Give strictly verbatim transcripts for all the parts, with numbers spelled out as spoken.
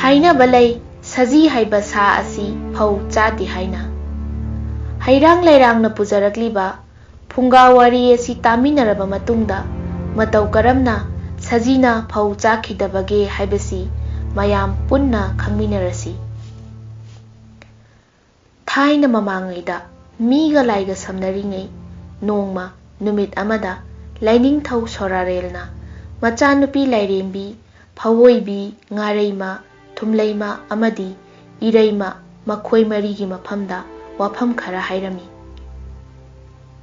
ꯍꯥꯏꯅꯕ ꯂꯩ, ꯁꯖꯤ ꯍꯥꯏꯕ ꯁꯥ ꯑꯁꯤ ꯐꯧ ꯆꯥꯗꯦ ꯍꯥꯏꯅ꯫ ꯍꯩꯔꯥꯡ ꯂꯩꯔꯥꯡꯅ ꯄꯨꯖꯔꯛꯂꯤꯕ ꯐꯨꯡꯒꯥ ꯋꯥꯔꯤ ꯑꯁꯤ ꯇꯥꯃꯤꯟꯅꯔꯕ ꯃꯇꯨꯡꯗ, ꯃꯇꯧ ꯀꯔꯝꯅ ꯁꯖꯤꯅ ꯐꯧ ꯆꯥꯈꯤꯗꯕꯒꯦ ꯍꯥꯏꯕꯁꯤ ꯃꯌꯥꯝ ꯄꯨꯟꯅ ꯈꯪꯃꯤꯟꯅꯔꯁꯤ꯫ ꯊꯥꯏꯅ ꯃꯃꯥꯡꯉꯩꯗ, ꯃꯤꯒ ꯂꯥꯏꯒ ꯁꯝꯅꯔꯤꯉꯩ ꯅꯣꯡꯃ ꯅꯨꯃꯤꯠ ꯑꯃꯗ, ꯂꯥꯏꯅꯤꯡꯊꯧ ꯁꯣꯔꯥꯔꯦꯜꯅ ꯃꯆꯥꯅꯨꯄꯤ ꯂꯥꯏꯔꯦꯝꯕꯤ, ꯐꯋꯣꯏꯕꯤ, ꯉꯥꯔꯩꯃ, ꯊꯨꯝꯂꯩꯃ ꯑꯃꯗꯤ ꯏꯔꯩꯃ, ꯃꯈꯣꯏ ꯃꯔꯤꯒꯤ ꯃꯐꯝꯗ ꯋꯥꯐꯝ ꯈꯔ ꯍꯥꯏꯔꯝꯃꯤ꯫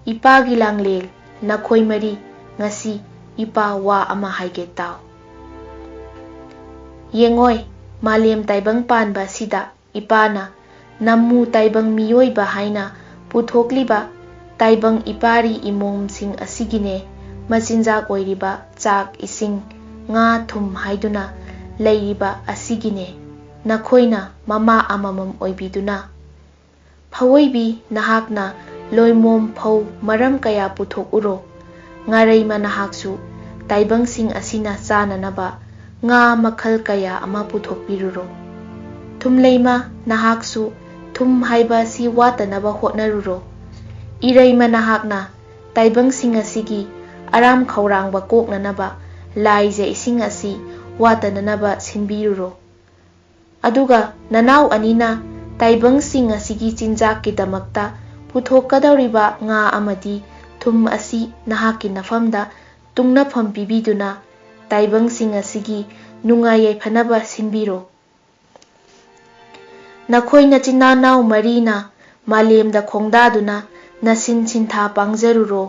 "ꯏꯄꯥꯒꯤ ꯂꯥꯡꯂꯦꯜ, ꯅꯈꯣꯏ ꯃꯔꯤ, ꯉꯁꯤ ꯏꯄꯥ ꯋꯥ ꯑꯃ ꯍꯥꯏꯒꯦ ꯇꯥꯎ꯫ ꯌꯦꯡꯉꯣꯏ, ꯃꯥꯂꯦꯝ ꯇꯥꯏꯕꯪ ꯄꯥꯟꯕ ꯑꯁꯤꯗ ꯏꯄꯥꯅ ꯅꯝꯃꯨ ꯇꯥꯏꯕꯪ ꯃꯤꯑꯣꯏꯕ ꯍꯥꯏꯅ ꯄꯨꯊꯣꯛꯂꯤꯕ ꯇꯥꯏꯕꯪ ꯏꯄꯥꯔꯤ ꯏꯃꯣꯝꯁꯤꯡ ꯑꯁꯤꯒꯤꯅꯦ ꯃꯆꯤꯟꯖꯥꯛ ꯑꯣꯏꯔꯤꯕ ꯆꯥꯛ, ꯏꯁꯤꯡ, ꯉꯥ, ꯊꯨꯝ ꯍꯥꯏꯗꯨꯅ ꯂꯩꯔꯤꯕ ꯑꯁꯤꯒꯤꯅꯦ꯫ ꯅꯈꯣꯏꯅ ꯃꯃꯥ ꯑꯃꯃꯝ ꯑꯣꯏꯕꯤꯗꯨꯅ, ꯐꯋꯣꯏꯕꯤ, ꯅꯍꯥꯛꯅ ꯂꯣꯏꯃꯣꯝ ꯐꯧ ꯃꯔꯝ ꯀꯌꯥ ꯄꯨꯊꯣꯛꯎꯔꯣ꯫ ꯉꯥꯔꯩꯃ, ꯅꯍꯥꯛꯁꯨ ꯇꯥꯏꯕꯪꯁꯤꯡ ꯑꯁꯤꯅ ꯆꯥꯅꯅꯕ ꯉꯥ ꯃꯈꯜ ꯀꯌꯥ ꯑꯃ ꯄꯨꯊꯣꯛꯄꯤꯔꯨꯔꯣ꯫ ꯊꯨꯝꯂꯩꯃ, ꯅꯍꯥꯛꯁꯨ ꯊꯨꯝ ꯍꯥꯏꯕ ꯑꯁꯤ ꯋꯥꯠꯇꯅꯕ ꯍꯣꯠꯅꯔꯨꯔꯣ꯫ ꯏꯔꯩꯃ, ꯅꯍꯥꯛꯅ ꯇꯥꯏꯕꯪꯁꯤꯡ ꯑꯁꯤꯒꯤ ꯑꯔꯥꯝ ꯈꯧꯔꯥꯡꯕ ꯀꯣꯛꯅꯅꯕ ꯂꯥꯏꯖ ꯏꯁꯤꯡ ꯑꯁꯤ ꯋꯥꯠꯇꯅꯅꯕ ꯁꯤꯟꯕꯤꯔꯨꯔꯣ꯫ ꯑꯗꯨꯒ ꯅꯅꯥꯎ ꯑꯅꯤꯅ ꯇꯥꯏꯕꯪꯁꯤꯡ ꯑꯁꯤꯒꯤ ꯆꯤꯟꯖꯥꯛꯀꯤꯗꯃꯛꯇ ꯄꯨꯊꯣꯛꯀꯗꯧꯔꯤꯕ ꯉꯥ ꯑꯃꯗꯤ ꯊꯨꯝ ꯑꯁꯤ ꯅꯍꯥꯛꯀꯤ ꯅꯐꯝꯗ ꯇꯨꯡꯅꯐꯝ ꯄꯤꯕꯤꯗꯨꯅ ꯇꯥꯏꯕꯪꯁꯤꯡ ꯑꯁꯤꯒꯤ ꯅꯨꯡꯉꯥꯏ ꯌꯥꯏꯐꯅꯕ ꯁꯤꯟꯕꯤꯔꯣ꯫ ꯅꯈꯣꯏ ꯅꯆꯤꯟ ꯅꯅꯥꯎ ꯃꯔꯤꯅ ꯃꯥꯂꯦꯝꯗ ꯈꯣꯡꯗꯥꯗꯨꯅ ꯅꯁꯤꯟ ꯁꯤꯟꯊꯥ ꯄꯥꯡꯖꯔꯨꯔꯣ,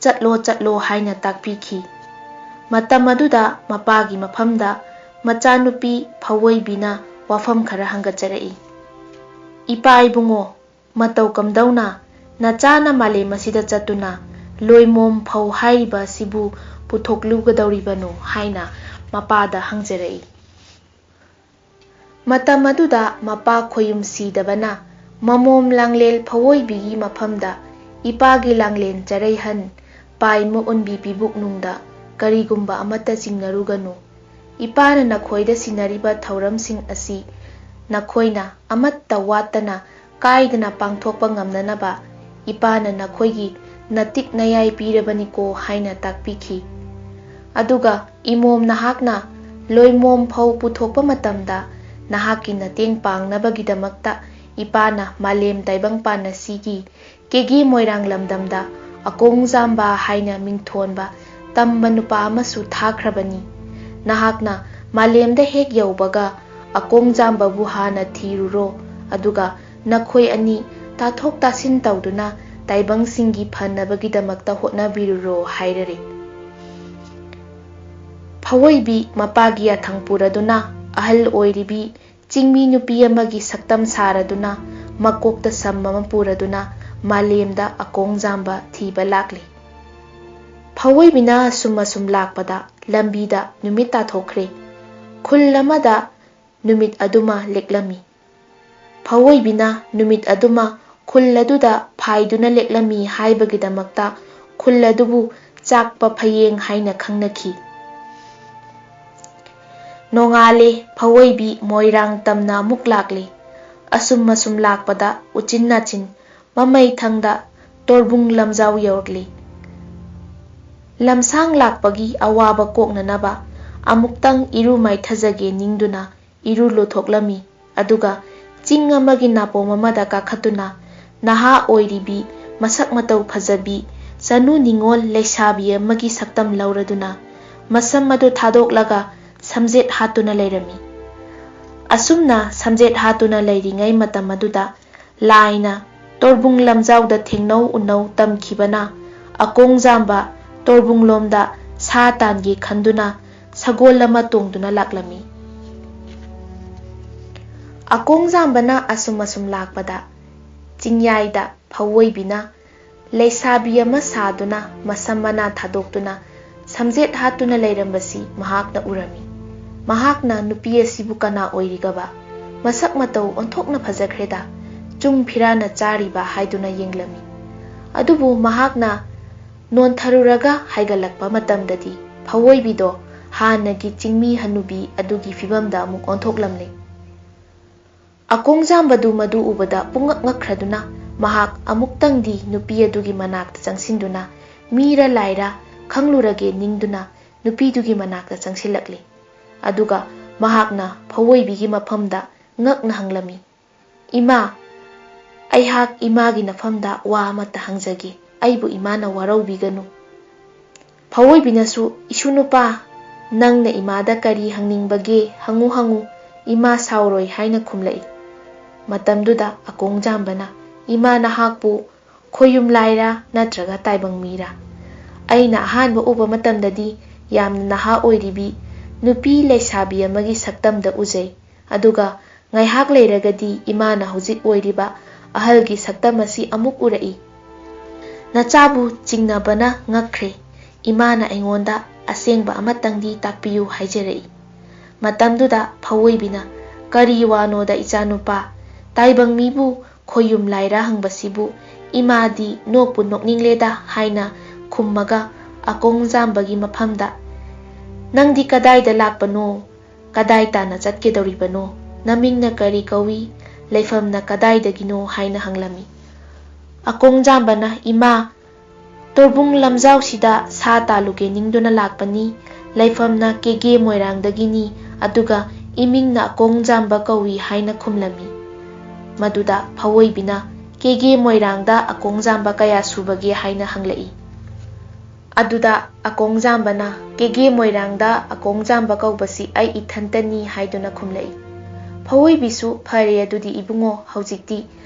ꯆꯠꯂꯣ, ꯆꯠꯂꯣ" ꯍꯥꯏꯅ ꯇꯥꯛꯄꯤꯈꯤ꯫ ꯃꯇꯝ ꯑꯗꯨꯗ ꯃꯄꯥꯒꯤ ꯃꯐꯝꯗ ꯃꯆꯥꯅꯨꯄꯤ ꯐꯋꯣꯏꯕꯤꯅ ꯋꯥꯐꯝ ꯈꯔ ꯍꯪꯒꯠꯆꯔꯛꯏ꯫ "ꯏꯄꯥ ꯏꯕꯨꯡꯉꯣ, ꯃꯇꯧ ꯀꯝꯗꯧꯅ ꯅꯆꯥꯅ ꯃꯥꯂꯦꯝ ꯑꯁꯤꯗ ꯆꯠꯇꯨꯅ ꯂꯣꯏꯃꯣꯝ ꯐꯧ ꯍꯥꯏꯔꯤꯕ ꯑꯁꯤꯕꯨ ꯄꯨꯊꯣꯛꯂꯨꯒꯗꯧꯔꯤꯕꯅꯣ?" ꯍꯥꯏꯅ ꯃꯄꯥꯗ ꯍꯪꯖꯔꯛꯏ꯫ ꯃꯇꯝ ꯑꯗꯨꯗ ꯃꯄꯥ ꯈꯣꯌꯨꯝ ꯁꯤꯗꯕꯅ ꯃꯃꯣꯝ ꯂꯥꯡꯂꯦꯜ ꯐꯋꯣꯏꯕꯤꯒꯤ ꯃꯐꯝꯗ, "ꯏꯄꯥꯒꯤ ꯂꯥꯡꯂꯦꯟ ꯆꯔꯩꯍꯟ, ꯄꯥꯏ ꯃꯨꯛꯎꯟꯕꯤ ꯄꯤꯕꯨꯛꯅꯨꯡꯗ ꯀꯔꯤꯒꯨꯝꯕ ꯑꯃꯠꯇ ꯆꯤꯡꯅꯔꯨꯒꯅꯨ꯫ ꯏꯄꯥꯅ ꯅꯈꯣꯏꯗ ꯁꯤꯟꯅꯔꯤꯕ ꯊꯧꯔꯝꯁꯤꯡ ꯑꯁꯤ ꯅꯈꯣꯏꯅ ꯑꯃꯠꯇ ꯋꯥꯠꯇꯅ ꯀꯥꯏꯗꯅ ꯄꯥꯡꯊꯣꯛꯄ ꯉꯝꯅꯅꯕ ꯏꯄꯥꯅ ꯅꯈꯣꯏꯒꯤ ꯅꯇꯤꯛ ꯅꯌꯥꯏ ꯄꯤꯔꯕꯅꯤꯀꯣ" ꯍꯥꯏꯅ ꯇꯥꯛꯄꯤꯈꯤ꯫ ꯑꯗꯨꯒ ꯏꯃꯣꯝ ꯅꯍꯥꯛꯅ ꯂꯣꯏꯃꯣꯝ ꯐꯧ ꯄꯨꯊꯣꯛꯄ ꯃꯇꯝꯗ ꯅꯍꯥꯛꯀꯤ ꯃꯇꯦꯡ ꯄꯥꯡꯅꯕꯒꯤꯗꯃꯛꯇ ꯏꯄꯥꯅ ꯃꯥꯂꯦꯝ ꯇꯥꯏꯕꯪꯄꯥꯟ ꯑꯁꯤꯒꯤ ꯀꯦꯒꯦ ꯃꯣꯏꯔꯥꯡ ꯂꯝꯗꯝꯗ ꯑꯀꯣꯡꯖꯥꯝꯕ ꯍꯥꯏꯅ ꯃꯤꯡꯊꯣꯟꯕ ꯇꯝꯕ ꯅꯨꯄꯥ ꯑꯃꯁꯨ ꯊꯥꯈ꯭ꯔꯕꯅꯤ꯫ ꯅꯍꯥꯛꯅ ꯃꯥꯂꯦꯝꯗ ꯍꯦꯛ ꯌꯧꯕꯒ ꯑꯀꯣꯡꯖꯥꯝꯕꯕꯨ ꯍꯥꯟꯅ ꯊꯤꯔꯨꯔꯣ, ꯑꯗꯨꯒ ꯅꯈꯣꯏ ꯑꯅꯤ ꯇꯥꯊꯣꯛ ꯇꯥꯁꯤꯟ ꯇꯧꯗꯨꯅ ꯇꯥꯏꯕꯪꯁꯤꯡꯒꯤ ꯐꯅꯕꯒꯤꯗꯃꯛꯇ ꯍꯣꯠꯅꯕꯤꯔꯨꯔꯣ ꯍꯥꯏꯔꯔꯦ꯫ ꯐꯋꯣꯏꯕꯤ ꯃꯄꯥꯒꯤ ꯌꯥꯊꯪ ꯄꯨꯔꯗꯨꯅ ꯑꯍꯜ ꯑꯣꯏꯔꯤꯕꯤ ꯆꯤꯡꯃꯤ ꯅꯨꯄꯤ ꯑꯃꯒꯤ ꯁꯛꯇꯝ ꯁꯥꯔꯗꯨꯅ ꯃꯀꯣꯛꯇ ꯁꯝ ꯑꯃ ꯄꯨꯔꯗꯨꯅ ꯃꯥꯂꯦꯝꯗ ꯑꯀꯣꯡꯖꯥꯝꯕ ꯊꯤꯕ ꯂꯥꯛꯂꯤ꯫ ꯐꯋꯣꯏꯕꯤꯅ ꯑꯁꯨꯝ ꯑꯁꯨꯝ ꯂꯥꯛꯄꯗ ꯂꯝꯕꯤꯗ ꯅꯨꯃꯤꯠ ꯇꯥꯊꯣꯛꯈ꯭ꯔꯦ꯫ ꯈꯨꯜ ꯑꯃꯗ ꯅꯨꯃꯤꯠ ꯑꯗꯨꯃ ꯂꯦꯛꯂꯝꯃꯤ꯫ ꯐꯋꯣꯏꯕꯤꯅ ꯅꯨꯃꯤꯠ ꯑꯗꯨꯃ ꯈꯨꯜ ꯑꯗꯨꯗ ꯐꯥꯏꯗꯨꯅ ꯂꯦꯛꯂꯝꯃꯤ ꯍꯥꯏꯕꯒꯤꯗꯃꯛꯇ ꯈꯨꯜ ꯑꯗꯨꯕꯨ ꯆꯥꯛꯄ ꯐꯌꯦꯡ ꯍꯥꯏꯅ ꯈꯪꯅꯈꯤ꯫ ꯅꯣꯡꯉꯥꯜꯂꯦ, ꯐꯋꯣꯏꯕꯤ ꯃꯣꯏꯔꯥꯡ ꯇꯝꯅ ꯑꯃꯨꯛ ꯂꯥꯛꯂꯦ꯫ ꯑꯁꯨꯝ ꯑꯁꯨꯝ ꯂꯥꯛꯄꯗ ꯎꯆꯤꯟ ꯅꯥꯆꯤꯟ ꯃꯃꯩ ꯊꯪꯗ ꯇꯣꯔꯕꯨꯡ ꯂꯝꯖꯥꯎ ꯌꯧꯔꯛꯂꯤ꯫ ꯂꯝꯁꯥꯡ ꯂꯥꯛꯄꯒꯤ ꯑꯋꯥꯕ ꯀꯣꯛꯅꯅꯕ ꯑꯃꯨꯛꯇꯪ ꯏꯔꯨ ꯃꯥꯏꯊꯖꯒꯦ ꯅꯤꯡꯗꯨꯅ ꯏꯔꯨ ꯂꯨꯊꯣꯛꯂꯝꯃꯤ꯫ ꯑꯗꯨꯒ ꯆꯤꯡ ꯑꯃꯒꯤ ꯅꯥꯄꯣꯝ ꯑꯃꯗ ꯀꯥꯈꯠꯇꯨꯅ ꯅꯍꯥ ꯑꯣꯏꯔꯤꯕꯤ, ꯃꯁꯛ ꯃꯇꯧ ꯐꯖꯕꯤ, ꯆꯅꯨ ꯅꯤꯉꯣꯜ ꯂꯩꯁꯥꯕꯤ ꯑꯃꯒꯤ ꯁꯛꯇꯝ ꯂꯧꯔꯗꯨꯅ ꯃꯁꯝ ꯑꯗꯨ ꯊꯥꯗꯣꯛꯂꯒ ꯁꯝꯖꯦꯠ ꯍꯥꯠꯇꯨꯅ ꯂꯩꯔꯝꯃꯤ꯫ ꯑꯁꯨꯝꯅ ꯁꯝꯖꯦꯠ ꯍꯥꯠꯇꯨꯅ ꯂꯩꯔꯤꯉꯩ ꯃꯇꯝ ꯑꯗꯨꯗ ꯂꯥꯏꯅ ꯇꯣꯔꯕꯨꯡ ꯂꯝꯖꯥꯎꯗ ꯊꯦꯡꯅꯧ ꯎꯅꯧ ꯇꯝꯈꯤꯕꯅ ꯑꯀꯣꯡꯖꯥꯝꯕ ꯇꯣꯔꯕꯨꯡꯂꯣꯝꯗ ꯁꯥ ꯇꯥꯟꯒꯦ ꯈꯟꯗꯨꯅ ꯁꯒꯣꯜ ꯑꯃ ꯇꯣꯡꯗꯨꯅ ꯂꯥꯛꯂꯝꯃꯤ꯫ ꯑꯀꯣꯡꯖꯥꯝꯕꯅ ꯑꯁꯨꯝ ꯑꯁꯨꯝ ꯂꯥꯛꯄꯗ ꯆꯤꯡꯌꯥꯏꯗ ꯐꯧꯑꯣꯏꯕꯤꯅ ꯂꯩꯁꯥꯕꯤ ꯑꯃ ꯁꯥꯗꯨꯅ ꯃꯁꯝ ꯃꯅꯥ ꯊꯥꯗꯣꯛꯇꯨꯅ ꯁꯝꯖꯦꯠ ꯍꯥꯠꯇꯨꯅ ꯂꯩꯔꯝꯕꯁꯤ ꯃꯍꯥꯛꯅ ꯎꯔꯝꯃꯤ꯫ ꯃꯍꯥꯛꯅ ꯅꯨꯄꯤ ꯑꯁꯤꯕꯨ ꯀꯅꯥ ꯑꯣꯏꯔꯤꯒꯕ? ꯃꯁꯛ ꯃꯇꯧ ꯑꯣꯟꯊꯣꯛꯅ ꯐꯖꯈ꯭ꯔꯦꯗ, ꯆꯨꯡ ꯐꯤꯔꯥꯅ ꯆꯥꯔꯤꯕ ꯍꯥꯏꯗꯨꯅ ꯌꯦꯡꯂꯝꯃꯤ꯫ ꯑꯗꯨꯕꯨ ꯃꯍꯥꯛꯅ ꯅꯣꯟꯊꯔꯨꯔꯒ ꯍꯥꯏꯒꯠꯂꯛꯄ ꯃꯇꯝꯗꯗꯤ ꯐꯧꯑꯣꯏꯕꯤꯗꯣ ꯍꯥꯟꯅꯒꯤ ꯆꯤꯡꯃꯤ ꯍꯅꯨꯕꯤ ꯑꯗꯨꯒꯤ ꯐꯤꯕꯝꯗ ꯑꯃꯨꯛ ꯑꯣꯟꯊꯣꯛꯂꯝꯂꯦ꯫ ꯑꯀꯣꯡꯖꯥꯝꯕꯗꯨ ꯃꯗꯨ ꯎꯕꯗ ꯄꯨꯡꯉꯛ ꯉꯛꯈ꯭ꯔꯗꯨꯅ ꯃꯍꯥꯛ ꯑꯃꯨꯛꯇꯪꯗꯤ ꯅꯨꯄꯤ ꯑꯗꯨꯒꯤ ꯃꯅꯥꯛꯇ ꯆꯪꯁꯤꯟꯗꯨꯅ ꯃꯤꯔ ꯂꯥꯏꯔ ꯈꯪꯂꯨꯔꯒꯦ ꯅꯤꯡꯗꯨꯅ ꯅꯨꯄꯤꯗꯨꯒꯤ ꯃꯅꯥꯛꯇ ꯆꯪꯁꯤꯜꯂꯛꯂꯤ꯫ ꯑꯗꯨꯒ ꯃꯍꯥꯛꯅ ꯐꯧꯑꯣꯏꯕꯤꯒꯤ ꯃꯐꯝꯗ ꯉꯛꯅ ꯍꯪꯂꯝꯃꯤ, "ꯏꯃꯥ, ꯑꯩꯍꯥꯛ ꯏꯃꯥꯒꯤ ꯅꯐꯝꯗ ꯋꯥ ꯑꯃꯠꯇ ꯍꯪꯖꯒꯦ, ꯑꯩꯕꯨ ꯏꯃꯥꯅ ꯋꯥꯔꯧꯕꯤꯒꯅꯨ꯫" ꯐꯧꯑꯣꯏꯕꯤꯅꯁꯨ, "ꯏꯁꯨ ꯅꯨꯄꯥ, ꯅꯪꯅ ꯏꯃꯥꯗ ꯀꯔꯤ ꯍꯪꯅꯤꯡꯕꯒꯦ ꯍꯪꯉꯨ ꯍꯪꯉꯨ, ꯏꯃꯥ ꯁꯥꯎꯔꯣꯏ" ꯍꯥꯏꯅ ꯈꯨꯝꯂꯛꯏ꯫ ꯃꯇꯝꯗꯨꯗ ꯑꯀꯣꯡꯖꯥꯝꯕꯅ, "ꯏꯃꯥ ꯅꯍꯥꯛꯄꯨ ꯈꯣꯌꯨꯝ ꯂꯥꯏꯔ ꯅꯠꯇ꯭ꯔꯒ ꯇꯥꯏꯕꯪ ꯃꯤꯔ? ꯑꯩꯅ ꯑꯍꯥꯟꯕ ꯎꯕ ꯃꯇꯝꯗꯗꯤ ꯌꯥꯝꯅ ꯅꯍꯥ ꯑꯣꯏꯔꯤꯕꯤ ꯅꯨꯄꯤ ꯂꯩꯁꯥꯕꯤ ꯑꯃꯒꯤ ꯁꯛꯇꯝꯗ ꯎꯖꯩ, ꯑꯗꯨꯒ ꯉꯥꯏꯍꯥꯛ ꯂꯩꯔꯒꯗꯤ ꯏꯃꯥꯅ ꯍꯧꯖꯤꯛ ꯑꯣꯏꯔꯤꯕ ꯑꯍꯜꯒꯤ ꯁꯛꯇꯝ ꯑꯁꯤ ꯑꯃꯨꯛ ꯎꯔꯛꯏ꯫ ꯅꯆꯥꯕꯨ ꯆꯤꯡꯅꯕꯅ ꯉꯛꯈ꯭ꯔꯦ꯫ ꯏꯃꯥꯅ ꯑꯩꯉꯣꯟꯗ ꯑꯁꯦꯡꯕ ꯑꯃꯇꯪꯗꯤ ꯇꯥꯛꯄꯤꯌꯨ" ꯍꯥꯏꯖꯔꯛꯏ꯫ ꯃꯇꯝꯗꯨꯗ ꯐꯧꯑꯣꯏꯕꯤꯅ, "ꯀꯔꯤ ꯋꯥꯅꯣꯗ ꯏꯆꯥꯅꯨꯄꯥ, ꯇꯥꯏꯕꯪ ꯃꯤꯕꯨ ꯈꯣꯌꯨꯝ ꯂꯥꯏꯔ ꯍꯪꯕꯁꯤꯕꯨ ꯏꯃꯥꯗꯤ ꯅꯣꯛꯄꯨ ꯅꯣꯛꯅꯤꯡꯂꯦꯗ" ꯍꯥꯏꯅ ꯈꯨꯝꯃꯒ ꯑꯀꯣꯡꯖꯥꯝꯕꯒꯤ ꯃꯐꯝꯗ, "ꯅꯪꯗꯤ ꯀꯗꯥꯏꯗ ꯂꯥꯛꯄꯅꯣ? ꯀꯗꯥꯏ ꯇꯥꯟꯅ ꯆꯠꯀꯗꯧꯔꯤꯕꯅꯣ? ꯅꯃꯤꯡꯅ ꯀꯔꯤ ꯀꯧꯏ? ꯂꯩꯐꯝꯅ ꯀꯗꯥꯏꯗꯒꯤꯅꯣ?" ꯍꯥꯏꯅ ꯍꯪꯂꯝꯃꯤ꯫ ꯑꯀꯣꯡꯖꯥꯝꯕꯅ, "ꯏꯃꯥ, ꯇꯣꯔꯕꯨꯡ ꯂꯝꯖꯥꯎꯁꯤꯗ ꯁꯥ ꯇꯥꯜꯂꯨꯒꯦ ꯅꯤꯡꯗꯨꯅ ꯂꯥꯛꯄꯅꯤ꯫ ꯂꯩꯐꯝꯅ ꯀꯦꯒꯦ ꯃꯣꯏꯔꯥꯡꯗꯒꯤꯅꯤ, ꯑꯗꯨꯒ ꯏꯃꯤꯡꯅ ꯑꯀꯣꯡꯖꯥꯝꯕ ꯀꯧꯏ" ꯍꯥꯏꯅ ꯈꯨꯝꯂꯝꯃꯤ꯫ ꯃꯗꯨꯗ ꯐꯧꯑꯣꯏꯕꯤꯅ, "ꯀꯦꯒꯦ ꯃꯣꯏꯔꯥꯡꯗ ꯑꯀꯣꯡꯖꯥꯝꯕ ꯀꯌꯥ ꯁꯨꯕꯒꯦ?" ꯍꯥꯏꯅ ꯍꯪꯂꯛꯏ꯫ ꯑꯗꯨꯗ ꯑꯀꯣꯡꯖꯥꯝꯕꯅ, "ꯀꯦꯒꯦ ꯃꯣꯏꯔꯥꯡꯗ ꯑꯀꯣꯡꯖꯥꯝꯕ ꯀꯧꯕꯁꯤ ꯑꯩ ꯏꯊꯟꯇꯅꯤ" ꯍꯥꯏꯗꯨꯅ ꯈꯨꯝꯂꯛꯏ꯫ ꯐꯧꯑꯣꯏꯕꯤꯁꯨ, "ꯐꯔꯦ ꯑꯗꯨꯗꯤ ꯏꯕꯨꯡꯉꯣ, ꯍꯧꯖꯤꯛꯇꯤ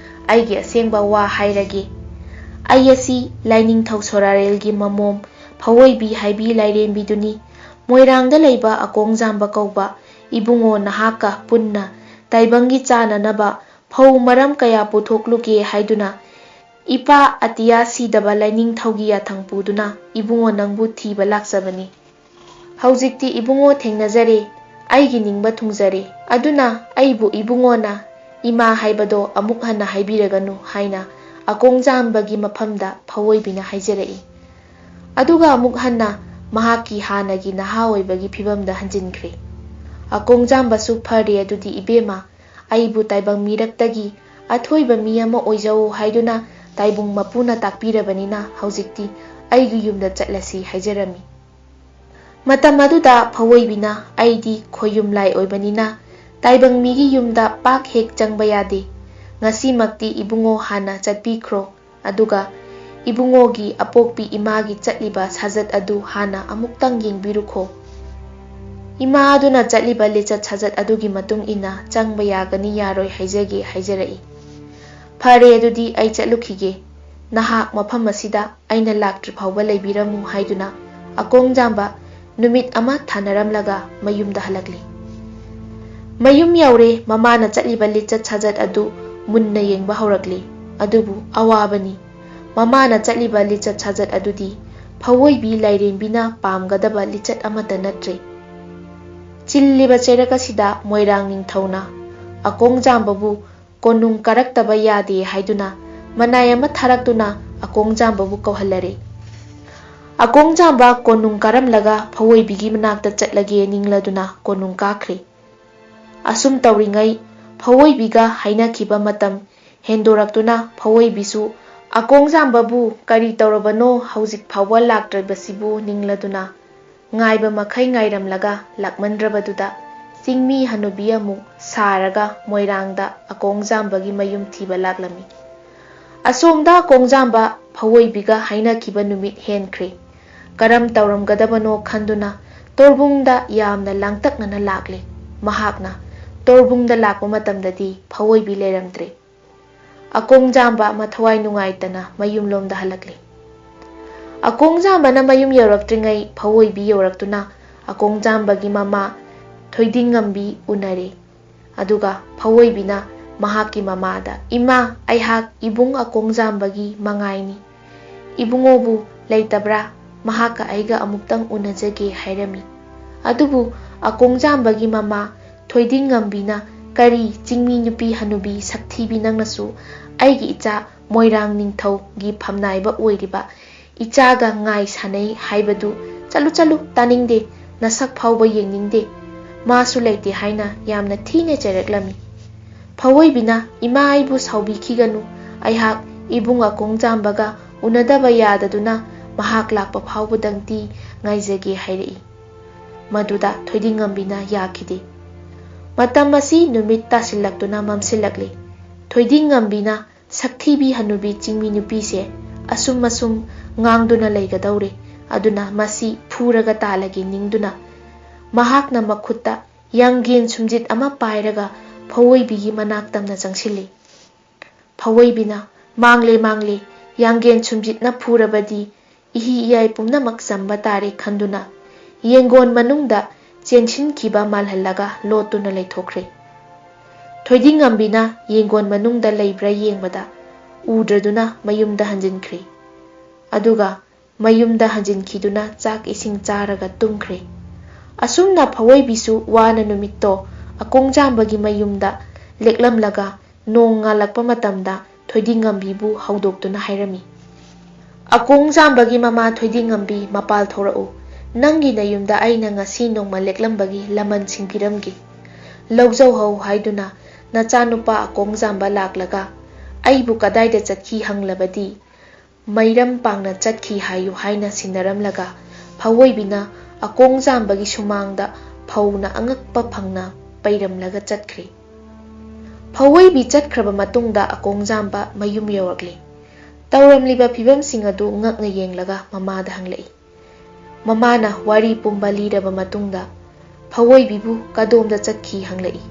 ꯑꯩꯒꯤ ꯑꯁꯦꯡꯕ ꯋꯥ ꯍꯥꯏꯔꯒꯦ꯫ ꯑꯩ ꯑꯁꯤ ꯂꯥꯏꯅꯤꯡꯊꯧ ꯁꯣꯔꯥꯔꯦꯜꯒꯤ ꯃꯃꯣꯝ ꯐꯧꯑꯣꯏꯕꯤ ꯍꯥꯏꯕꯤ ꯂꯥꯏꯔꯦꯝꯕꯤꯗꯨꯅꯤ꯫ ꯃꯣꯏꯔꯥꯡꯗ ꯂꯩꯕ ꯑꯀꯣꯡꯖꯥꯝꯕ ꯀꯧꯕ ꯏꯕꯨꯡꯉꯣ ꯅꯍꯥꯛꯀ ꯄꯨꯟꯅ ꯇꯥꯏꯕꯪꯒꯤ ꯆꯥꯅꯅꯕ ꯐꯧ ꯃꯔꯝ ꯀꯌꯥ ꯄꯨꯊꯣꯛꯂꯨꯒꯦ ꯍꯥꯏꯗꯨꯅ ꯏꯄꯥ ꯑꯇꯤꯌꯥ ꯁꯤꯗꯕ ꯂꯥꯏꯅꯤꯡꯊꯧꯒꯤ ꯌꯥꯊꯪ ꯄꯨꯗꯨꯅ ꯏꯕꯨꯡꯉꯣ ꯅꯪꯕꯨ ꯊꯤꯕ ꯂꯥꯛꯆꯕꯅꯤ꯫ ꯍꯧꯖꯤꯛꯇꯤ ꯏꯕꯨꯡꯉꯣ ꯊꯦꯡꯅꯖꯔꯦ, ꯑꯩꯒꯤ ꯅꯤꯡꯕ ꯊꯨꯡꯖꯔꯦ꯫ ꯑꯗꯨꯅ ꯑꯩꯕꯨ ꯏꯕꯨꯡꯉꯣꯅ ꯏꯃꯥ ꯍꯥꯏꯕꯗꯣ ꯑꯃꯨꯛ ꯍꯟꯅ ꯍꯥꯏꯕꯤꯔꯒꯅꯨ" ꯍꯥꯏꯅ ꯑꯀꯣꯡꯖꯥꯝꯕꯒꯤ ꯃꯐꯝꯗ ꯐꯧꯑꯣꯏꯕꯤꯅ ꯍꯥꯏꯖꯔꯛꯏ꯫ ꯑꯗꯨꯒ ꯑꯃꯨꯛ ꯍꯟꯅ ꯃꯍꯥꯛꯀꯤ ꯍꯥꯟꯅꯒꯤ ꯅꯍꯥ ꯑꯣꯏꯕꯒꯤ ꯐꯤꯕꯝꯗ ꯍꯟꯖꯤꯟꯈ꯭ꯔꯦ꯫ ꯑꯀꯣꯡꯖꯥꯝꯕꯁꯨ "ꯐꯔꯦ ꯑꯗꯨꯗꯤ ꯏꯕꯦꯝꯃ, ꯑꯩꯕꯨ ꯇꯥꯏꯕꯪ ꯃꯤꯔꯛꯇꯒꯤ ꯑꯊꯣꯏꯕ ꯃꯤ ꯑꯃ ꯑꯣꯏꯖꯧ ꯍꯥꯏꯗꯨꯅ ꯇꯥꯏꯕꯪ ꯃꯄꯨꯅ ꯇꯥꯛꯄꯤꯔꯕꯅꯤꯅ ꯍꯧꯖꯤꯛꯇꯤ ꯑꯩꯒꯤ ꯌꯨꯝꯗ ꯆꯠꯂꯁꯤ" ꯍꯥꯏꯖꯔꯝꯃꯤ꯫ ꯃꯇꯝ ꯑꯗꯨꯗ ꯐꯧꯑꯣꯏꯕꯤꯅ "ꯑꯩꯗꯤ ꯈꯣꯌꯨꯝ ꯂꯥꯏ ꯑꯣꯏꯕꯅꯤꯅ ꯇꯥꯏꯕꯪ ꯃꯤꯒꯤ ꯌꯨꯝꯗ ꯄꯥꯛ ꯍꯦꯛ ꯆꯪꯕ ꯌꯥꯗꯦ꯫ ꯉꯁꯤꯃꯛꯇꯤ ꯏꯕꯨꯡꯉꯣ ꯍꯥꯟꯅ ꯆꯠꯄꯤꯈ꯭ꯔꯣ꯫ ꯑꯗꯨꯒ ꯏꯕꯨꯡꯉꯣꯒꯤ ꯑꯄꯣꯛꯄꯤ ꯏꯃꯥꯒꯤ ꯆꯠꯂꯤꯕ ꯁꯥꯖꯠ ꯑꯗꯨ ꯍꯥꯟꯅ ꯑꯃꯨꯛꯇꯪ ꯌꯦꯡꯕꯤꯔꯨꯈꯣ꯫ ꯏꯃꯥ ꯑꯗꯨꯅ ꯆꯠꯂꯤꯕ ꯂꯤꯆꯠ ꯁꯥꯖꯠ ꯑꯗꯨꯒꯤ ꯃꯇꯨꯡ ꯏꯟꯅ ꯆꯪꯕ ꯌꯥꯒꯅꯤ ꯌꯥꯔꯣꯏ ꯍꯥꯏꯖꯒꯦ" ꯍꯥꯏꯖꯔꯛꯏ꯫ "ꯐꯔꯦ, ꯑꯗꯨꯗꯤ ꯑꯩ ꯆꯠꯂꯨꯈꯤꯒꯦ꯫ ꯅꯍꯥꯛ ꯃꯐꯝ ꯑꯁꯤꯗ ꯑꯩꯅ ꯂꯥꯛꯇ꯭ꯔꯤ ꯐꯥꯎꯕ ꯂꯩꯕꯤꯔꯝꯃꯨ" ꯍꯥꯏꯗꯨꯅ ꯑꯀꯣꯡꯖꯥꯝꯕ ꯅꯨꯃꯤꯠ ꯑꯃ ꯊꯥꯅꯔꯝꯂꯒ ꯃꯌꯨꯝꯗ ꯍꯜꯂꯛꯂꯤ꯫ ꯃꯌꯨꯝ ꯌꯧꯔꯦ, ꯃꯃꯥꯅ ꯆꯠꯂꯤꯕ ꯂꯤꯆꯠ ꯁꯥꯖꯠ ꯑꯗꯨ ꯃꯨꯟꯅ ꯌꯦꯡꯕ ꯍꯧꯔꯛꯂꯤ꯫ ꯑꯗꯨꯕꯨ ꯑꯋꯥꯕꯅꯤ꯫ ꯃꯃꯥꯅ ꯆꯠꯂꯤꯕ ꯂꯤꯆꯠ ꯁꯥꯖꯠ ꯑꯗꯨꯗꯤ ꯐꯧꯑꯣꯏꯕꯤ ꯂꯥꯏꯔꯦꯝꯕꯤꯅ ꯄꯥꯝꯒꯗꯕ ꯂꯤꯆꯠ ꯑꯃꯠꯇ ꯅꯠꯇ꯭ꯔꯦ꯫ ꯆꯤꯜꯂꯤꯕ ꯆꯩꯔꯛ ꯑꯁꯤꯗ ꯃꯣꯏꯔꯥꯡ ꯅꯤꯡꯊꯧꯅ ꯑꯀꯣꯡꯖꯥꯝꯕꯕꯨ ꯀꯣꯅꯨꯡ ꯀꯥꯔꯛꯇꯕ ꯌꯥꯗꯦ ꯍꯥꯏꯗꯨꯅ ꯃꯅꯥꯏ ꯑꯃ ꯊꯥꯔꯛꯇꯨꯅ ꯑꯀꯣꯡꯖꯥꯝꯕꯕꯨ ꯀꯧꯍꯜꯂꯔꯦ꯫ ꯑꯀꯣꯡꯖꯥꯝꯕ ꯀꯣꯅꯨꯡ ꯀꯥꯔꯝꯂꯒ ꯐꯧꯑꯣꯏꯕꯤꯒꯤ ꯃꯅꯥꯛꯇ ꯆꯠꯂꯒꯦ ꯅꯤꯡꯂꯗꯨꯅ ꯀꯣꯅꯨꯡ ꯀꯥꯈ꯭ꯔꯦ꯫ ꯑꯁꯨꯝ ꯇꯧꯔꯤꯉꯩ ꯐꯧꯑꯣꯏꯕꯤꯒ ꯍꯥꯏꯅꯈꯤꯕ ꯃꯇꯝ ꯍꯦꯟꯗꯣꯔꯛꯇꯨꯅ ꯐꯧꯑꯣꯏꯕꯤꯁꯨ "ꯑꯀꯣꯡꯖꯥꯝꯕꯕꯨ ꯀꯔꯤ ꯇꯧꯔꯕꯅꯣ ꯍꯧꯖꯤꯛ ꯐꯥꯎꯕ ꯂꯥꯛꯇ꯭ꯔꯤꯕꯁꯤꯕꯨ?" ꯅꯤꯡꯂꯗꯨꯅ ꯉꯥꯏꯕ ꯃꯈꯩ ꯉꯥꯏꯔꯝꯂꯒ ꯂꯥꯛꯃꯟꯗ꯭ꯔꯕꯗꯨꯗ ꯆꯤꯡꯃꯤ ꯍꯅꯨꯕꯤ ꯑꯃꯨꯛ ꯁꯥꯔꯒ ꯃꯣꯏꯔꯥꯡꯗ ꯑꯀꯣꯡꯖꯥꯝꯕꯒꯤ ꯃꯌꯨꯝ ꯊꯤꯕ ꯂꯥꯛꯂꯝꯃꯤ꯫ ꯑꯁꯣꯝꯗ ꯑꯀꯣꯡꯖꯥꯝꯕ ꯐꯧꯑꯣꯏꯕꯤꯒ ꯍꯥꯏꯅꯈꯤꯕ ꯅꯨꯃꯤꯠ ꯍꯦꯟꯈ꯭ꯔꯦ꯫ ꯀꯔꯝ ꯇꯧꯔꯝꯒꯗꯕꯅꯣ ꯈꯟꯗꯨꯅ ꯇꯣꯔꯕꯨꯡꯗ ꯌꯥꯝꯅ ꯂꯥꯡꯇꯛꯅꯅ ꯂꯥꯛꯂꯦ꯫ ꯃꯍꯥꯛꯅ ꯇꯣꯔꯕꯨꯡꯗ ꯂꯥꯛꯄ ꯃꯇꯝꯗꯗꯤ ꯐꯧꯑꯣꯏꯕꯤ ꯂꯩꯔꯝꯗ꯭ꯔꯦ꯫ ꯑꯀꯣꯡꯖꯥꯝꯕ ꯃꯊꯋꯥꯏ ꯅꯨꯡꯉꯥꯏꯇꯅ ꯃꯌꯨꯝꯂꯣꯝꯗ ꯍꯜꯂꯛꯂꯦ꯫ ꯑꯀꯣꯡꯖꯥꯝꯕꯅ ꯃꯌꯨꯝ ꯌꯧꯔꯛꯇ꯭ꯔꯤꯉꯩ ꯐꯧꯑꯣꯏꯕꯤ ꯌꯧꯔꯛꯇꯨꯅ ꯑꯀꯣꯡꯖꯥꯝꯕꯒꯤ ꯃꯃꯥ ꯊꯣꯏꯗꯤꯡꯉꯝꯕꯤ ꯎꯅꯔꯦ꯫ ꯑꯗꯨꯒ ꯐꯧꯑꯣꯏꯕꯤꯅ ꯃꯍꯥꯛꯀꯤ ꯃꯃꯥꯗ, "ꯏꯃꯥ, ꯑꯩꯍꯥꯛ ꯏꯕꯨꯡ ꯑꯀꯣꯡꯖꯥꯝꯕꯒꯤ ꯃꯉꯥꯏꯅꯤ꯫ ꯏꯕꯨꯡꯉꯣꯕꯨ ꯂꯩꯇꯕ꯭ꯔꯥ? ꯃꯍꯥꯛꯀ ꯑꯩꯒ ꯑꯃꯨꯛꯇꯪ ꯎꯅꯖꯒꯦ" ꯍꯥꯏꯔꯝꯃꯤ꯫ ꯑꯗꯨꯕꯨ ꯑꯀꯣꯡꯖꯥꯝꯕꯒꯤ ꯃꯃꯥ ꯊꯣꯏꯗꯤꯡꯉꯝꯕꯤꯅ, "ꯀꯔꯤ ꯆꯤꯡꯃꯤ ꯅꯨꯄꯤ ꯍꯅꯨꯕꯤ ꯁꯛꯊꯤꯕꯤ ꯅꯪꯅꯁꯨ ꯑꯩꯒꯤ ꯏꯆꯥ ꯃꯣꯏꯔꯥꯡ ꯅꯤꯡꯊꯧꯒꯤ ꯐꯝꯅꯥꯏꯕ ꯑꯣꯏꯔꯤꯕ ꯏꯆꯥꯒ ꯉꯥꯏ ꯁꯥꯟꯅꯩ ꯍꯥꯏꯕꯗꯨ "ꯆꯠꯂꯨ, ꯆꯠꯂꯨ, ꯇꯥꯅꯤꯡꯗꯦ, ꯅꯁꯛ ꯐꯥꯎꯕ ꯌꯦꯡꯅꯤꯡꯗꯦ, ꯃꯥꯁꯨ ꯂꯩꯇꯦ" ꯍꯥꯏꯅ ꯌꯥꯝꯅ ꯊꯤꯅ ꯆꯩꯔꯛꯂꯝꯃꯤ꯫ ꯐꯧꯑꯣꯏꯕꯤꯅ, "ꯏꯃꯥ, ꯑꯩꯕꯨ ꯁꯥꯎꯕꯤꯈꯤꯒꯅꯨ, ꯑꯩꯍꯥꯛ ꯏꯕꯨꯡ ꯑꯀꯣꯡꯖꯥꯝꯕꯒ ꯎꯅꯗꯕ ꯌꯥꯗꯗꯨꯅ ꯃꯍꯥꯛ ꯂꯥꯛꯄ ꯐꯥꯎꯕꯗꯪꯗꯤ ꯉꯥꯏꯖꯒꯦ" ꯍꯥꯏꯔꯛꯏ꯫ ꯃꯗꯨꯗ ꯊꯣꯏꯗꯤꯡꯉꯝꯕꯤꯅ ꯌꯥꯈꯤꯗꯦ꯫ ꯃꯇꯝ ꯑꯁꯤ ꯅꯨꯃꯤꯠ ꯇꯥꯁꯤꯜꯂꯛꯇꯨꯅ ꯃꯝꯁꯤꯜꯂꯛꯂꯤ꯫ ꯊꯣꯏꯗꯤꯡꯉꯝꯕꯤꯅ ꯁꯛꯊꯤꯕꯤ ꯍꯅꯨꯕꯤ ꯆꯤꯡꯃꯤ ꯅꯨꯄꯤꯁꯦ ꯑꯁꯨꯝ ꯑꯁꯨꯝ ꯉꯥꯡꯗꯨꯅ ꯂꯩꯒꯗꯧꯔꯦ, ꯑꯗꯨꯅ ꯃꯁꯤ ꯐꯨꯔꯒ ꯇꯥꯜꯂꯒꯦ ꯅꯤꯡꯗꯨꯅ ꯃꯍꯥꯛꯅ ꯃꯈꯨꯠꯇ ꯌꯥꯡꯒꯦꯟ ꯁꯨꯝꯖꯤꯠ ꯑꯃ ꯄꯥꯏꯔꯒ ꯐꯧꯑꯣꯏꯕꯤꯒꯤ ꯃꯅꯥꯛ ꯇꯝꯅ ꯆꯪꯁꯤꯜꯂꯤ꯫ ꯐꯧꯑꯣꯏꯕꯤꯅ, "ꯃꯥꯡꯂꯦ, ꯃꯥꯡꯂꯦ, ꯌꯥꯡꯒꯦꯟ ꯁꯨꯝꯖꯤꯠꯅ ꯐꯨꯔꯕꯗꯤ ꯏꯍꯤ ꯏꯌꯥꯏ ꯄꯨꯝꯅꯃꯛ ꯆꯝꯕ ꯇꯥꯔꯦ" ꯈꯟꯗꯨꯅ ꯌꯦꯡꯒꯣꯟ ꯃꯅꯨꯡꯗ ꯆꯦꯟꯁꯤꯟꯈꯤꯕ ꯃꯥꯜꯍꯜꯂꯒ ꯂꯣꯠꯇꯨꯅ ꯂꯩꯊꯣꯛꯈ꯭ꯔꯦ꯫ ꯊꯣꯏꯗꯤꯡꯉꯝꯕꯤꯅ ꯌꯦꯡꯒꯣꯟ ꯃꯅꯨꯡꯗ ꯂꯩꯕ꯭ꯔꯥ ꯌꯦꯡꯕꯗ ꯎꯗ꯭ꯔꯗꯨꯅ ꯃꯌꯨꯝꯗ ꯍꯟꯖꯤꯟꯈ꯭ꯔꯦ꯫ ꯑꯗꯨꯒ ꯃꯌꯨꯝꯗ ꯍꯟꯖꯤꯟꯈꯤꯗꯨꯅ ꯆꯥꯛ ꯏꯁꯤꯡ ꯆꯥꯔꯒ ꯇꯨꯝꯈ꯭ꯔꯦ꯫ ꯑꯁꯨꯝꯅ ꯐꯧꯑꯣꯏꯕꯤꯁꯨ ꯋꯥꯅ ꯅꯨꯃꯤꯠꯇꯣ ꯑꯀꯣꯡꯖꯥꯝꯕꯒꯤ ꯃꯌꯨꯝꯗ ꯂꯦꯛꯂꯝꯂꯒ ꯅꯣꯡ ꯉꯥꯜꯂꯛꯄ ꯃꯇꯝꯗ ꯊꯣꯏꯗꯤꯡꯉꯝꯕꯤꯕꯨ ꯍꯧꯗꯣꯛꯇꯨꯅ ꯍꯥꯏꯔꯝꯃꯤ, "ꯑꯀꯣꯡꯖꯥꯝꯕꯒꯤ ꯃꯃꯥ ꯊꯣꯏꯗꯤꯡꯉꯝꯕꯤ, ꯃꯄꯥꯜ ꯊꯣꯔꯛꯎ꯫ ꯅꯪꯒꯤ ꯅꯌꯨꯝꯗ ꯑꯩꯅ ꯉꯁꯤ ꯅꯣꯡꯃ ꯂꯦꯛꯂꯝꯕꯒꯤ ꯂꯃꯟꯁꯤꯡ ꯄꯤꯔꯝꯒꯦ꯫ ꯂꯧꯖꯧ ꯍꯧ" ꯍꯥꯏꯗꯨꯅ ꯅꯆꯥꯅꯨꯄꯥ ꯑꯀꯣꯡꯖꯥꯝꯕ ꯂꯥꯛꯂꯒ ꯑꯩꯕꯨ ꯀꯗꯥꯏꯗ ꯆꯠꯈꯤ ꯍꯪꯂꯕꯗꯤ, "ꯃꯩꯔꯝ ꯄꯥꯡꯅ ꯆꯠꯈꯤ" ꯍꯥꯏꯌꯨ ꯍꯥꯏꯅ ꯁꯤꯟꯅꯔꯝꯂꯒ ꯐꯧꯑꯣꯏꯕꯤꯅ ꯑꯀꯣꯡꯖꯥꯝꯕꯒꯤ ꯁꯨꯃꯥꯡꯗ ꯐꯧꯅ ꯑꯉꯛꯄ ꯐꯪꯅ ꯄꯩꯔꯝꯂꯒ ꯆꯠꯈ꯭ꯔꯦ꯫ ꯐꯧꯑꯣꯏꯕꯤ ꯆꯠꯈ꯭ꯔꯕ ꯃꯇꯨꯡꯗ ꯑꯀꯣꯡꯖꯥꯝꯕ ꯃꯌꯨꯝ ꯌꯧꯔꯛꯂꯦ꯫ ꯇꯧꯔꯝꯂꯤꯕ ꯐꯤꯕꯝꯁꯤꯡ ꯑꯗꯨ ꯉꯛꯅ ꯌꯦꯡꯂꯒ ꯃꯃꯥꯗ ꯍꯪꯂꯛꯏ꯫ ꯃꯃꯥꯅ ꯋꯥꯔꯤ ꯄꯨꯝꯕ ꯂꯤꯔꯕ ꯃꯇꯨꯡꯗ ꯐꯧꯑꯣꯏꯕꯤꯕꯨ ꯀꯗꯣꯝꯗ ꯆꯠꯈꯤ ꯍꯪꯂꯛꯏ꯫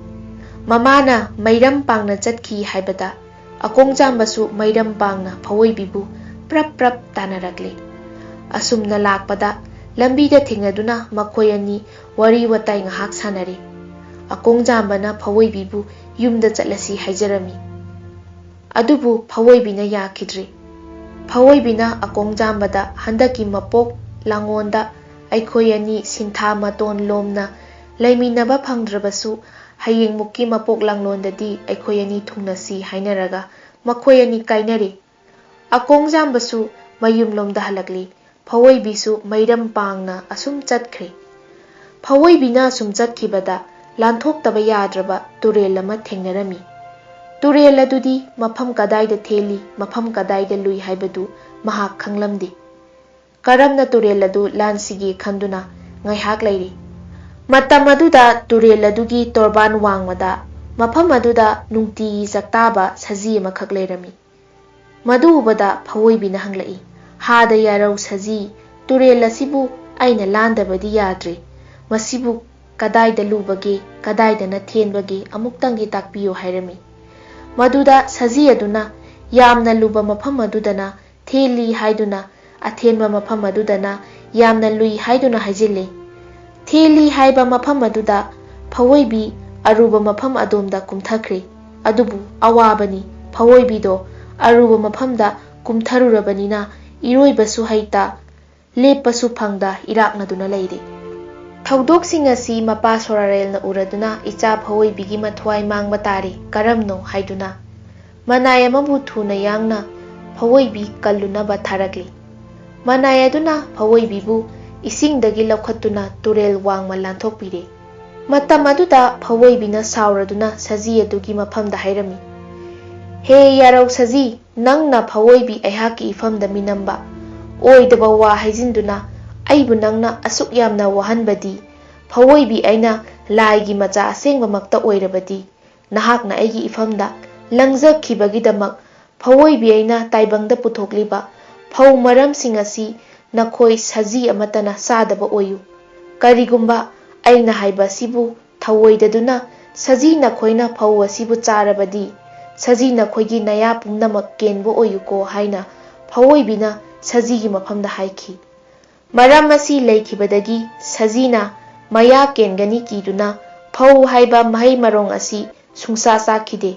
ꯃꯃꯥꯅ ꯃꯩꯔꯝ ꯄꯥꯡꯅ ꯆꯠꯈꯤ ꯍꯥꯏꯕꯗ ꯑꯀꯣꯡꯖꯥꯝꯕꯁꯨ ꯃꯩꯔꯝ ꯄꯥꯡꯅ ꯐꯧꯑꯣꯏꯕꯤꯕꯨ ꯄ꯭ꯔꯞ ꯄ꯭ꯔꯞ ꯇꯥꯟꯅꯔꯛꯂꯦ꯫ ꯑꯁꯨꯝꯅ ꯂꯥꯛꯄꯗ ꯂꯝꯕꯤꯗ ꯊꯦꯡꯅꯗꯨꯅ ꯃꯈꯣꯏ ꯑꯅꯤ ꯋꯥꯔꯤ ꯋꯥꯇꯥꯏ ꯉꯥꯏꯍꯥꯛ ꯁꯥꯟꯅꯔꯦ꯫ ꯑꯀꯣꯡꯖꯥꯝꯕꯅ ꯐꯧꯑꯣꯏꯕꯤꯕꯨ ꯌꯨꯝꯗ ꯆꯠꯂꯁꯤ ꯍꯥꯏꯖꯔꯝꯃꯤ꯫ ꯑꯗꯨꯕꯨ ꯐꯧꯑꯣꯏꯕꯤꯅ ꯌꯥꯈꯤꯗ꯭ꯔꯦ꯫ ꯐꯧꯑꯣꯏꯕꯤꯅ ꯑꯀꯣꯡꯖꯥꯝꯕꯗ, "ꯍꯟꯗꯛꯀꯤ ꯃꯄꯣꯛ ꯂꯥꯡꯉꯣꯟꯗ ꯑꯩꯈꯣꯏ ꯑꯅꯤ ꯁꯤꯟꯊꯥ ꯃꯇꯣꯟ ꯂꯣꯝꯅ ꯂꯩꯃꯤꯟꯅꯕ ꯐꯪꯗ꯭ꯔꯕꯁꯨ, ꯍꯌꯦꯡꯃꯨꯛꯀꯤ ꯃꯄꯣꯛ ꯂꯥꯡꯂꯣꯟꯗꯗꯤ ꯑꯩꯈꯣꯏ ꯑꯅꯤ ꯊꯨꯡꯅꯁꯤ" ꯍꯥꯏꯅꯔꯒ ꯃꯈꯣꯏ ꯑꯅꯤ ꯀꯥꯏꯅꯔꯦ꯫ ꯑꯀꯣꯡꯖꯥꯝꯕꯁꯨ ꯃꯌꯨꯝꯂꯣꯝꯗ ꯍꯜꯂꯛꯂꯤ꯫ ꯐꯋꯣꯏꯕꯤꯁꯨ ꯃꯩꯔꯝ ꯄꯥꯡꯅ ꯑꯁꯨꯝ ꯆꯠꯈ꯭ꯔꯦ꯫ ꯐꯋꯣꯏꯕꯤꯅ ꯑꯁꯨꯝ ꯆꯠꯈꯤꯕꯗ ꯂꯥꯟꯊꯣꯛꯇꯕ ꯌꯥꯗ꯭ꯔꯕ ꯇꯨꯔꯦꯜ ꯑꯃ ꯊꯦꯡꯅꯔꯝꯃꯤ꯫ ꯇꯨꯔꯦꯜ ꯑꯗꯨꯗꯤ ꯃꯐꯝ ꯀꯗꯥꯏꯗ ꯊꯦꯜꯂꯤ, ꯃꯐꯝ ꯀꯗꯥꯏꯗ ꯂꯨꯏ ꯍꯥꯏꯕꯗꯨ ꯃꯍꯥꯛ ꯈꯪꯂꯝꯗꯦ꯫ ꯀꯔꯝꯅ ꯇꯨꯔꯦꯜ ꯑꯗꯨ ꯂꯥꯟꯁꯤꯒꯦ ꯈꯟꯗꯨꯅ ꯉꯥꯏꯍꯥꯛ ꯂꯩꯔꯤ꯫ ꯃꯇꯝ ꯑꯗꯨꯗ ꯇꯨꯔꯦꯜ ꯑꯗꯨꯒꯤ ꯇꯣꯔꯕꯥꯟ ꯋꯥꯡꯃꯗ ꯃꯐꯝ ꯑꯗꯨꯗ ꯅꯨꯡꯇꯤꯒꯤ ꯆꯥꯛꯇꯥꯕ ꯁꯖꯤ ꯑꯃꯈꯛ ꯂꯩꯔꯝꯃꯤ꯫ ꯃꯗꯨ ꯎꯕꯗ ꯐꯋꯣꯏꯕꯤꯅ ꯍꯪꯂꯛꯏ, "ꯍꯥꯗ ꯌꯥꯔꯧ ꯁꯖꯤ, ꯇꯨꯔꯦꯜ ꯑꯁꯤꯕꯨ ꯑꯩꯅ ꯂꯥꯟꯗꯕꯗꯤ ꯌꯥꯗ꯭ꯔꯦ꯫ ꯃꯁꯤꯕꯨ ꯀꯗꯥꯏꯗ ꯂꯨꯕꯒꯦ, ꯀꯗꯥꯏꯗꯅ ꯊꯦꯟꯕꯒꯦ ꯑꯃꯨꯛꯇꯪꯗꯤ ꯇꯥꯛꯄꯤꯌꯨ" ꯍꯥꯏꯔꯝꯃꯤ꯫ ꯃꯗꯨꯗ ꯁꯖꯤ ꯑꯗꯨꯅ ꯌꯥꯝꯅ ꯂꯨꯕ ꯃꯐꯝ ꯑꯗꯨꯗꯅ ꯊꯦꯜꯂꯤ ꯍꯥꯏꯗꯨꯅ, ꯑꯊꯦꯟꯕ ꯃꯐꯝ ꯑꯗꯨꯗꯅ ꯌꯥꯝꯅ ꯂꯨꯏ ꯍꯥꯏꯗꯨꯅ ꯍꯥꯏꯖꯤꯜꯂꯤ꯫ ꯊꯦꯜꯂꯤ ꯍꯥꯏꯕ ꯃꯐꯝ ꯑꯗꯨꯗ ꯐꯋꯣꯏꯕꯤ ꯑꯔꯨꯕ ꯃꯐꯝ ꯑꯗꯣꯝꯗ ꯀꯨꯝꯊꯈ꯭ꯔꯦ꯫ ꯑꯗꯨꯕꯨ ꯑꯋꯥꯕꯅꯤ, ꯐꯋꯣꯏꯕꯤꯗꯣ ꯑꯔꯨꯕ ꯃꯐꯝꯗ ꯀꯨꯝꯊꯔꯨꯔꯕꯅꯤꯅ ꯏꯔꯣꯏꯕꯁꯨ ꯍꯩꯇ, ꯂꯦꯞꯄꯁꯨ ꯐꯪꯗ ꯏꯔꯥꯛꯅꯗꯨꯅ ꯂꯩꯔꯦ꯫ ꯊꯧꯗꯣꯛꯁꯤꯡ ꯑꯁꯤ ꯃꯄꯥ ꯁꯣꯔꯥꯔꯦꯜꯅ ꯎꯔꯗꯨꯅ ꯏꯆꯥ ꯐꯋꯣꯏꯕꯤꯒꯤ ꯃꯊ꯭ꯋꯥꯏ ꯃꯥꯡꯕ ꯇꯥꯔꯦ, ꯀꯔꯝꯅꯣ ꯍꯥꯏꯗꯨꯅ ꯃꯅꯥꯏ ꯑꯃꯕꯨ ꯊꯨꯅ ꯌꯥꯡꯅ ꯐꯋꯣꯏꯕꯤ ꯀꯜꯂꯨꯅꯕ ꯊꯥꯔꯛꯂꯤ꯫ ꯃꯅꯥꯏ ꯑꯗꯨꯅ ꯐꯋꯣꯏꯕꯤꯕꯨ ꯏꯁꯤꯡꯗꯒꯤ ꯂꯧꯈꯠꯇꯨꯅ ꯇꯨꯔꯦꯜ ꯋꯥꯡꯃ ꯂꯥꯟꯊꯣꯛꯄꯤꯔꯦ꯫ ꯃꯇꯝ ꯑꯗꯨꯗ ꯐꯋꯣꯏꯕꯤꯅ ꯁꯥꯎꯔꯗꯨꯅ ꯁꯖꯤ ꯑꯗꯨꯒꯤ ꯃꯐꯝꯗ ꯍꯥꯏꯔꯝꯃꯤ, "ꯍꯦ ꯌꯥꯔꯧ ꯁꯖꯤ, ꯅꯪꯅ ꯐꯋꯣꯏꯕꯤ ꯑꯩꯍꯥꯛꯀꯤ ꯏꯐꯝꯗ ꯃꯤꯅꯝꯕ, ꯑꯣꯏꯗꯕ ꯋꯥ ꯍꯥꯏꯖꯤꯟꯗꯨꯅ ꯑꯩꯕꯨ ꯅꯪꯅ ꯑꯁꯨꯛ ꯌꯥꯝꯅ ꯋꯥꯍꯟꯕꯗꯤ, ꯐꯋꯣꯏꯕꯤ ꯑꯩꯅ ꯂꯥꯏꯒꯤ ꯃꯆꯥ ꯑꯁꯦꯡꯕꯃꯛꯇ ꯑꯣꯏꯔꯕꯗꯤ, ꯅꯍꯥꯛꯅ ꯑꯩꯒꯤ ꯏꯐꯝꯗ ꯂꯪꯖꯈꯤꯕꯒꯤꯗꯃꯛ ꯐꯋꯣꯏꯕꯤ ꯑꯩꯅ ꯇꯥꯏꯕꯪꯗ ꯄꯨꯊꯣꯛꯂꯤꯕ ꯐꯧ ꯃꯔꯝꯁꯤꯡ ꯑꯁꯤ ꯅꯈꯣꯏ ꯁꯖꯤ ꯑꯃꯠꯇꯅ ꯆꯥꯗꯕ ꯑꯣꯏꯌꯨ꯫ ꯀꯔꯤꯒꯨꯝꯕ ꯑꯩꯅ ꯍꯥꯏꯕ ꯑꯁꯤꯕꯨ ꯊꯧꯑꯣꯏꯗꯗꯨꯅ ꯁꯖꯤ ꯅꯈꯣꯏꯅ ꯐꯧ ꯑꯁꯤꯕꯨ ꯆꯥꯔꯕꯗꯤ, ꯁꯖꯤ ꯅꯈꯣꯏꯒꯤ ꯅꯌꯥ ꯄꯨꯝꯅꯃꯛ ꯀꯦꯟꯕ ꯑꯣꯏꯌꯨꯀꯣ" ꯍꯥꯏꯅ ꯐꯋꯣꯏꯕꯤꯅ ꯁꯖꯤꯒꯤ ꯃꯐꯝꯗ ꯍꯥꯏꯈꯤ꯫ ꯃꯔꯝ ꯑꯁꯤ ꯂꯩꯈꯤꯕꯗꯒꯤ ꯁꯖꯤꯅ ꯃꯌꯥ ꯀꯦꯟꯒꯅꯤ ꯀꯤꯗꯨꯅ ꯐꯧ ꯍꯥꯏꯕ ꯃꯍꯩ ꯃꯔꯣꯡ ꯑꯁꯤ ꯁꯨꯡꯆꯥ ꯆꯥꯈꯤꯗꯦ꯫